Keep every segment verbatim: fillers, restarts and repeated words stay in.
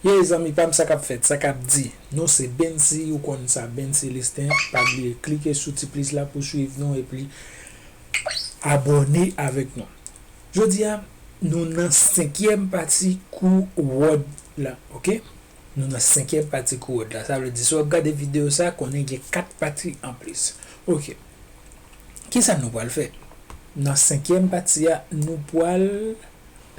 Ye zanmi pa m, sa k ap fèt, sa k ap di? Nou se Bency, ou konn sa, Bency Celestin. Pa bliye klike sou ti plis la pou swiv nou epi abòne avèk nou. Jodi a, nou nan senkyèm pati kou Word la, oke? Nou nan senkyèm pati kou Word la. Sa vle di, si w ap gade videyo sa, konnen gen kat pati anplis. Oke. Kisa nou pral fè? Nan senkyèm pati a, nou pral,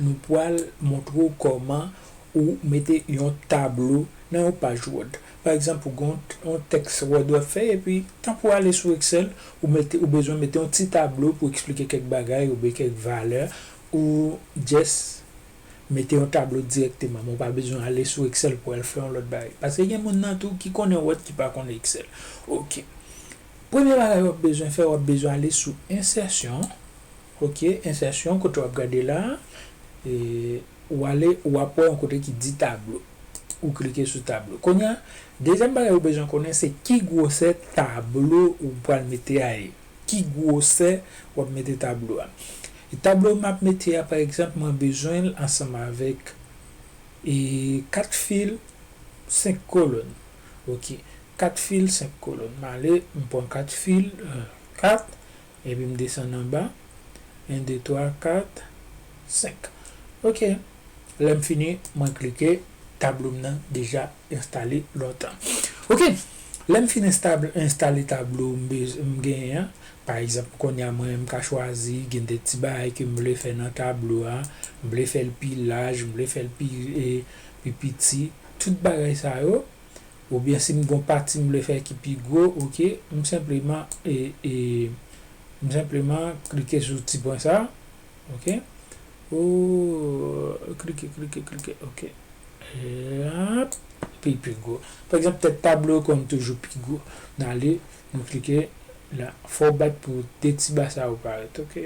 nou pral montre w kòman ou mete yon tablo nan yon paj Word. Pa egzanp, ou gen yon, yon tèks Word w ap fè, epi, tankou w ale sou Excel, ou mete, ou bezwen mete yon ti tablo pou eksplike kèk bagay oubyen kèk valè, ou just mete yon tablo dirèkteman, men w pa bezwen ale sou Excel pou al fè yon lòt bagay. Paske gen moun nan tou ki konnen Word ki pa konnen Excel. Oke. Premye bagay w ap bezwen fè, w ap bezwen ale sou ensèsyon. Oke, ensèsyon, kote w ap gade la, e, ou ale, w ap wè yon kote ki di tablo. Ou klike sou tablo. Kounye a, dezyèm bagay ou bezwen konnen, se ki gwosè tablo ou pral mete a ye. Ki gwosè w ap mete tablo a. E tablo m ap mete a, pa egzanp, mwen bezwen l ansanm avèk, e, kat fil, senk kolòn. Oke. Kat fil, senk kolòn. M ale, m pran kat fil, e, kat, epi m desann anba. En, de, twa, kat, senk. Oke. Lè m fini, mwen klike, tablo m nan deja enstale lontan. Oke. Lè m fin enstab-, enstale tablo m bez-, m genyen an, pa egzanp, kounye a mwen, m ka chwazi, gen de ti bagay ke m vle fè nan tablo a, m vle fè l pi laj, m vle fè l pi, e, pi piti, tout bagay sa yo, oubyen si m gon pati m vle fè ki pi gwo, oke, m senpleman, e, e, m senpleman klike sou ti pwen sa, oke, ou klike, klike, klike, oke. Ap, pi, pi gwo. Pa egzanp, tèt tablo konn toujou pi gwo. N ale, nou klike la. Fò w bat pou de ti ba sa yo parèt. Oke,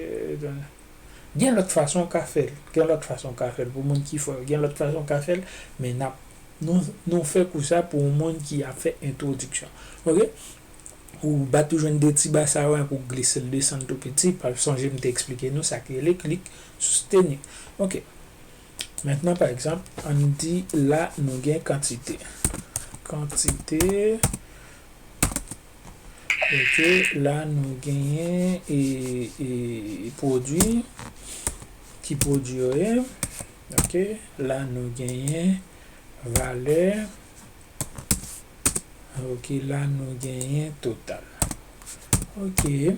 gen lòt fason w ka fè l. Gen lòt fason w ka fè l. Pou moun ki fò yo, gen lòt fason w ka fè l. Men n ap, nou, nou fè kou sa pou yon moun ki ap fè entwodiksyon. Oke? Ou bat ou jwenn de ti ba sa yo, epi w glise l desann tou piti. Pa sonje m te eksplike nou sa ki rele klik soutni. Oke. Mentnan, pa egzanp, ann di la nou gen kantite. Kantite. Oke, la nou genyen, e, e, pwodui. Ki pwodui yo ye? Oke, la nou genyen valè. Oke, la nou genyen total. Oke.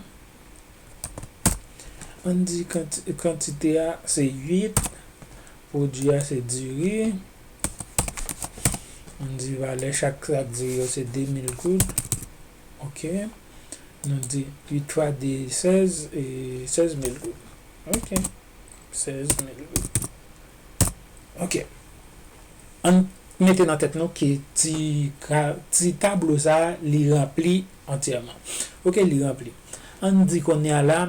Ann di kanti-, kantite a se uit, pwodui a se diri. Ann di valè chak sak diri yo se de mil goud. Oke. Nou di uit fwa de sèz, e sèz mil goud. Oke. Sèz mil goud. Oke. Ann mete nan tèt nou ke ti ka-, ti tablo sa a, li ranpli antyèman. Oke, li ranpli. Ann di kounye a la,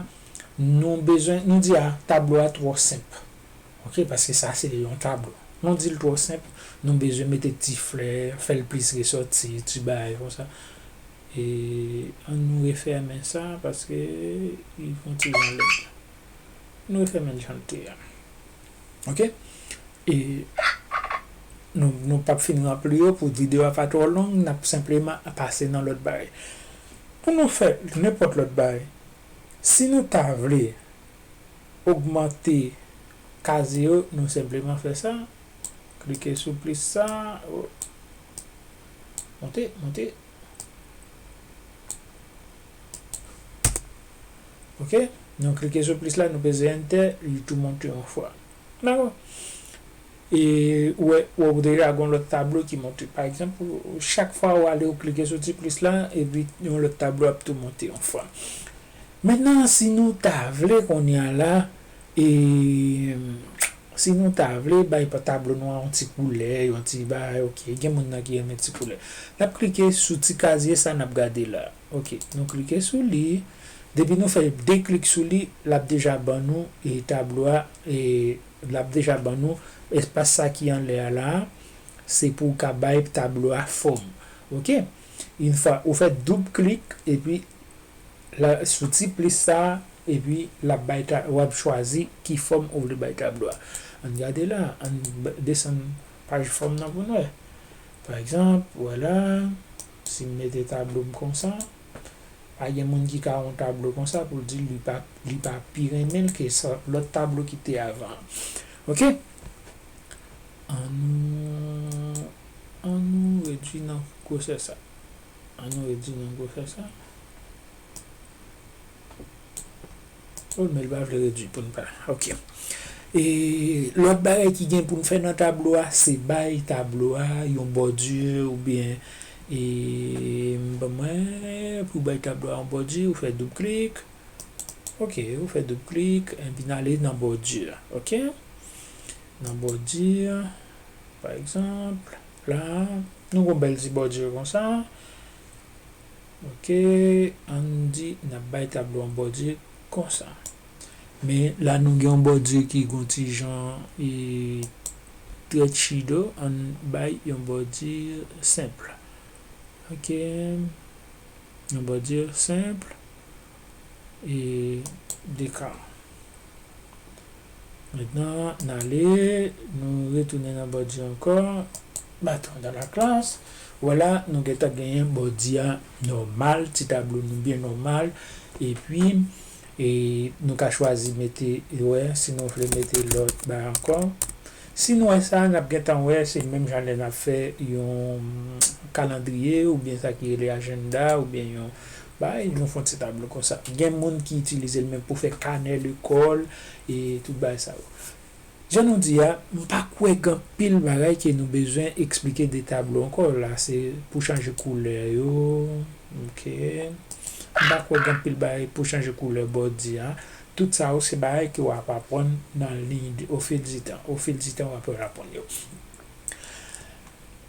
nou bezwen, nou di a, tablo a twò senp. Oke, paske sa se yon tablo. Nou di l twò senp, nou bezwen mete ti flè, fè l plis resòti, ti bagay konsa. E ann nou refèmen sa, paske li fè yon ti jan lèd. Nou refèmen l jan l te ye a. Oke? E nou, nou p ap fin ranpli yo pou videyo a pa twò long, n ap senpleman pase nan lòt bagay. Pou nou fè nenpòt lòt bagay, si nou ta vle ogmante kazye yo, nou senpleman fè sa. Klike sou plis sa. O. Monte, monte. Oke? Nou klike sou plis la, nou peze Enter, li tou monte yon fwa. Dakò? E ou wè, ou wè, ou deja gon lòt tablo ki monte. Pa egzanp, ou, chak fwa ou ale, ou klike sou ti plis la, epi yon lòt tablo ap tou monte yon fwa. Mentnan, si nou ta vle kounye a la, e, si nou ta vle bay pa tablo nou an yon ti koulè, yon ti bagay, oke, gen moun nan ki renmen ti koulè. N ap klike sou ti kazye sa n ap gade la. Oke, nou klike sou li. Depi nou fè de klik sou li, l ap deja ban nou, e, tablo a, e, l ap deja ban nou espas sa ki anlè a la, se pou w ka bay tablo a fòm. Oke? Yon fwa ou fè doub klik, epi la, sou ti plis sa, epi l ap bay ta-, w ap chwazi ki fòm ou vle bay tablo a. Ann gade la, ann b-, desann paj fòm nan pou n wè. Pa egzanp, wè la, si m mete tablo m konsa, pa gen moun ki ka wè yon tablo konsa pou l di li pa, li pa pi renmen l ke sa, lòt tablo ki te avan an. Oke? An nou, an nou redui nan gwosè sa. An nou redui nan gwosè sa. Oh, men l pa vle redui pou n pa. Oke. E lòt bagay ki gen pou n fè nan tablo a, se bay tablo a yon bòdi oubyen, e, m ban mwen, pou bay tablo a yon bòdi, ou fè doub klik. Oke, ou fè doub klik, epi n ale nan bòdi. Oke? Nan bòdi, pa egzanp, la, nou gon bèl ti bòdi konsa. Oke, ann di n ap bay tablo an bòdi konsa. Men la nou gen yon bòdi ki gon ti jan, e, trè chido, ann bay yon bòdi senp. Oke, yon bòdi senp e de ka. Mentnan, n ale, nou retounen nan bòdi ankò. Baton dans la classe. Vwala, nou gentan genyen bòdi a nòmal, ti tablo nou byen nòmal. Epi, e, nou ka chwazi mete, wè, si nou vle mete lòt bagay ankò. Si nou wè sa, n ap gentan wè, se menm jan lè n ap fè yon kalandriye, oubyen sa ki rele ajannda, oubyen yon bagay, nou fè yon ti tablo konsa. Gen moun ki itilize l menm pou fè kanè lekòl, e tout bagay sa yo. Jan nou di a, m pa kwè gen anpil bagay ke nou bezwen eksplike de tablo ankò. La, se pou chanje koulè yo. Oke. M pa kwè gen anpil bagay pou chanje koulè bòdi a. Tout sa yo, se bagay ke w ap aprann nan liy de, au fil du temps. Au fil du temps, w ap aprann yo.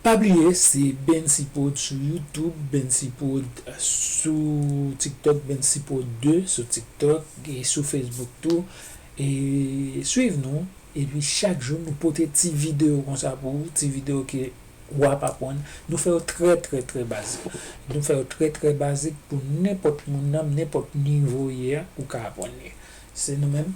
Pa bliye, se Bensi Prod sou YouTube, Bensi Prod sou TikTok, Bensi Prod de sou TikTok e sou Facebook tou. E swiv nou, epi chak jou nou pote ti videyo konsa pou ou, ti videyo ke w ap aprann. Nou fè yo trè, trè, trè bazik. Nou fè yo trè, trè bazik pou nenpòt moun nan, nenpòt nivo w ye a, ou ka aprann li. Se nou menm,